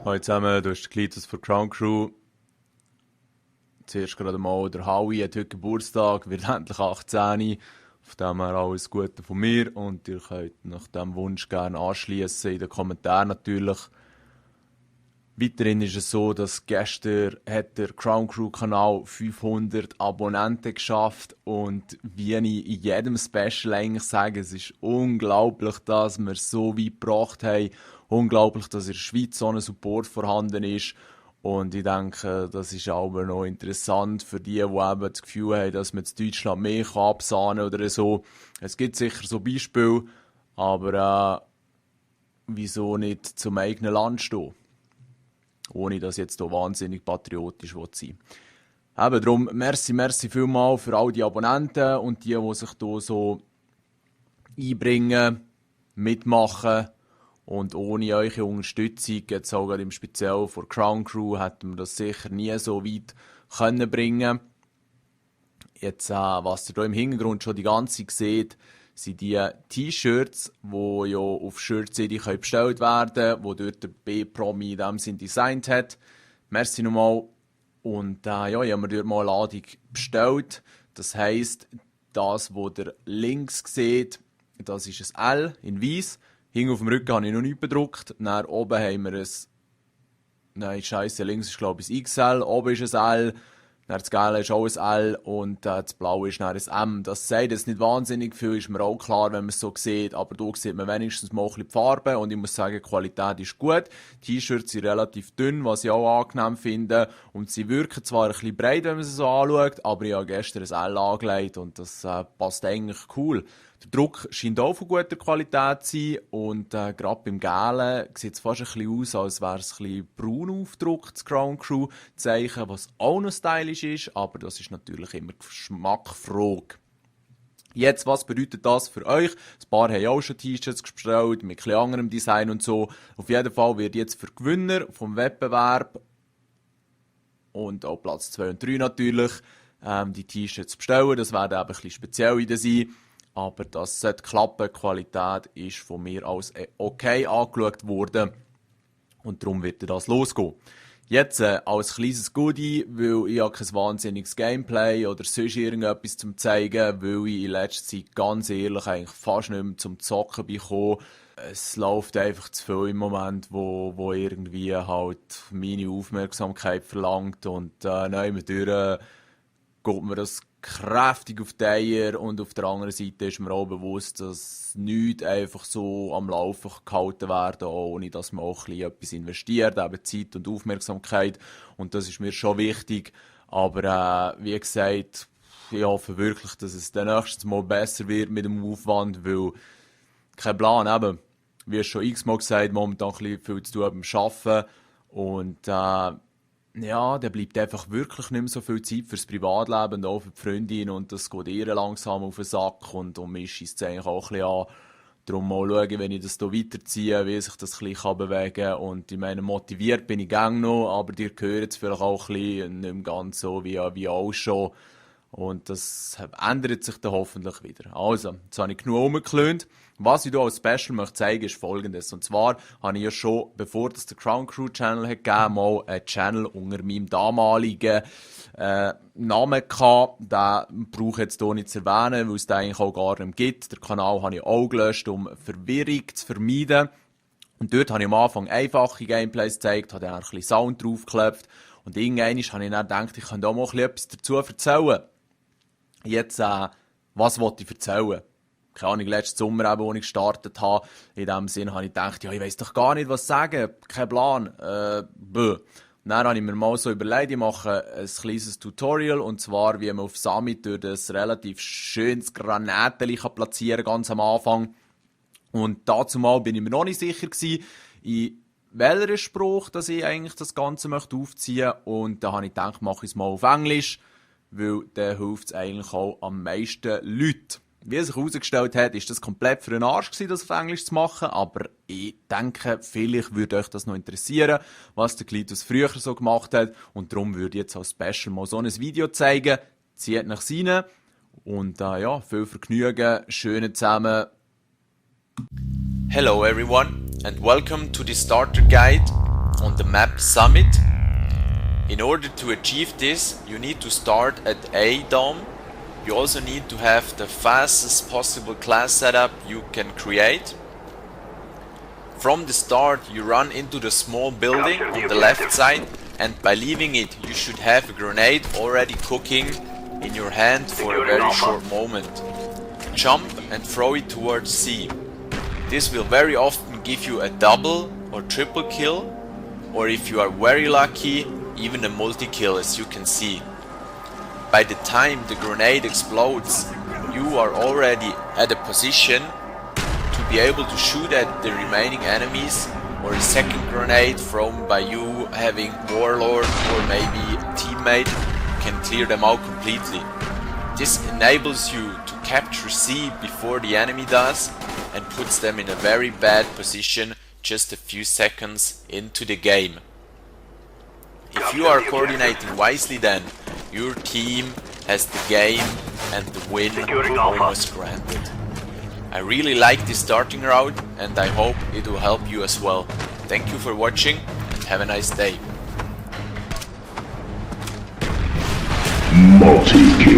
Hallo zusammen, du hast Klitus von Crown Crew. Zuerst gerade mal, der Howie hat heute Geburtstag, wird endlich 18. Von dem her alles Gute von mir und ihr könnt nach diesem Wunsch gerne anschließen in den Kommentaren natürlich. Weiterhin ist es so, dass gestern hat der Crown Crew Kanal 500 Abonnenten geschafft und wie ich in jedem Special eigentlich sage, es ist unglaublich, dass wir es so weit gebracht haben. Unglaublich, dass in der Schweiz so ein Support vorhanden ist. Und ich denke, das ist aber noch interessant für die eben das Gefühl haben, dass man in Deutschland mehr absahnen kann oder so. Es gibt sicher so Beispiele, aber wieso nicht zum eigenen Land stehen? Ohne dass jetzt hier wahnsinnig patriotisch sein will. Eben darum, merci vielmal für all die Abonnenten und die sich hier so einbringen, mitmachen. Und ohne eure Unterstützung, jetzt auch gerade im Speziellen von Crown Crew, hätten wir das sicher nie so weit können bringen. Jetzt, was ihr hier im Hintergrund schon die ganze Zeit seht, sind die T-Shirts, die ja auf Shirt-CD bestellt werden können, die dort der B-Promi in dem Sinn designt hat. Merci nochmal. Und ja, ich habe mir dort mal eine Ladung bestellt. Das heisst, das, was ihr links seht, das ist ein L in weiß. Hinten auf dem Rücken habe ich noch nicht bedruckt. Dann oben haben wir ein... Nein, scheiße, links ist glaube ich ein XL, oben ist ein L. Dann das Gelbe ist auch ein L und das Blaue ist dann ein M. Das sagt jetzt nicht wahnsinnig viel, ist mir auch klar, wenn man es so sieht. Aber hier sieht man wenigstens mal ein bisschen die Farbe und ich muss sagen, die Qualität ist gut. Die T-Shirts sind relativ dünn, was ich auch angenehm finde. Und sie wirken zwar ein bisschen breit, wenn man sie so anschaut, aber ich habe gestern ein L angelegt und das passt eigentlich cool. Der Druck scheint auch von guter Qualität zu sein und gerade beim Gelben sieht es fast ein bisschen aus, als wäre es ein bisschen braun aufgedruckt, das Crown Crew Zeichen, was auch noch stylisch ist, aber das ist natürlich immer Geschmacksfrage. Jetzt, was bedeutet das für euch? Ein paar haben auch schon T-Shirts bestellt, mit etwas anderem Design und so. Auf jeden Fall wird jetzt für Gewinner vom Wettbewerb und auch Platz 2 und 3 natürlich die T-Shirts bestellen. Das werden eben ein bisschen speziell wieder sein. Aber das sollte klappen. Die Qualität ist von mir als okay angeschaut worden. Und darum wird das losgehen. Jetzt als kleines Goodie, weil ich kein wahnsinniges Gameplay oder sonst irgendetwas zum zeigen, weil ich in letzter Zeit ganz ehrlich eigentlich fast nicht mehr zum Zocken bekomme. Es läuft einfach zu viel im Moment, wo irgendwie halt meine Aufmerksamkeit verlangt und nein, durch geht mir das kräftig auf die Eier und auf der anderen Seite ist mir auch bewusst, dass nichts einfach so am Laufen gehalten werden kann, ohne dass man auch etwas investiert, eben Zeit und Aufmerksamkeit und das ist mir schon wichtig, aber wie gesagt, ich hoffe wirklich, dass es dann nächstes Mal besser wird mit dem Aufwand, weil kein Plan eben, wie schon x-mal gesagt, momentan ein bisschen viel zu tun beim Arbeiten und ja, da bleibt einfach wirklich nicht mehr so viel Zeit fürs Privatleben und auch für die Freundin und das geht ihr langsam auf den Sack und mich scheisst es eigentlich auch ein bisschen an. Darum mal schauen, wenn ich das hier weiterziehe, wie sich das ein bisschen bewegen kann. Und ich meine, motiviert bin ich gerne noch, aber ihr hört es vielleicht auch ein bisschen nicht mehr ganz so wie auch schon. Und das ändert sich dann hoffentlich wieder. Also, jetzt habe ich genug rumgeklönt. Was ich hier als Special möchte zeigen, ist Folgendes. Und zwar habe ich ja schon, bevor es den Crown Crew Channel hat gegeben, mal einen Channel unter meinem damaligen Namen gehabt. Den brauche ich jetzt hier nicht zu erwähnen, weil es den eigentlich auch gar nicht gibt. Den Kanal habe ich auch gelöscht, um Verwirrung zu vermeiden. Und dort habe ich am Anfang einfache Gameplays gezeigt, habe dann ein bisschen Sound draufgeklopft. Und irgendwann habe ich dann gedacht, ich könnte auch mal etwas dazu erzählen. Jetzt, was wollte ich erzählen? Keine Ahnung, letzten Sommer, eben, als ich gestartet habe, in dem Sinn habe ich gedacht, ja, ich weiss doch gar nicht, was sagen, kein Plan, Und dann habe ich mir mal so überlegt, ich mache ein kleines Tutorial, und zwar, wie man auf Summit durch das relativ schönes Granateli platzieren kann, ganz am Anfang. Und dazu mal bin ich mir noch nicht sicher gewesen, in welcher Spruch, dass ich eigentlich das Ganze möchte aufziehen möchte. Und da habe ich gedacht, mache ich es mal auf Englisch, weil dann hilft es eigentlich auch am meisten Leuten. Wie es sich herausgestellt hat, ist das komplett für den Arsch gewesen, das auf Englisch zu machen, aber ich denke, vielleicht würde euch das noch interessieren, was der Klitus früher so gemacht hat, und darum würde ich jetzt als Special mal so ein Video zeigen. Zieht nach rein und ja, viel Vergnügen, schöne zusammen. Hello everyone and welcome to the starter guide on the map Summit. In order to achieve this, you need to start at A dome. You also need to have the fastest possible class setup you can create. From the start, you run into the small building on the left side, and by leaving it, you should have a grenade already cooking in your hand for a very short moment. Jump and throw it towards C. This will very often give you a double or triple kill, or if you are very lucky, even a multi-kill, as you can see. By the time the grenade explodes, you are already at a position to be able to shoot at the remaining enemies, or a second grenade thrown by you having Warlord or maybe a teammate can clear them out completely. This enables you to capture C before the enemy does and puts them in a very bad position just a few seconds into the game. If you are coordinating wisely, then your team has the game and the win almost granted. I really like this starting route and I hope it will help you as well. Thank you for watching and have a nice day. Multi-kill.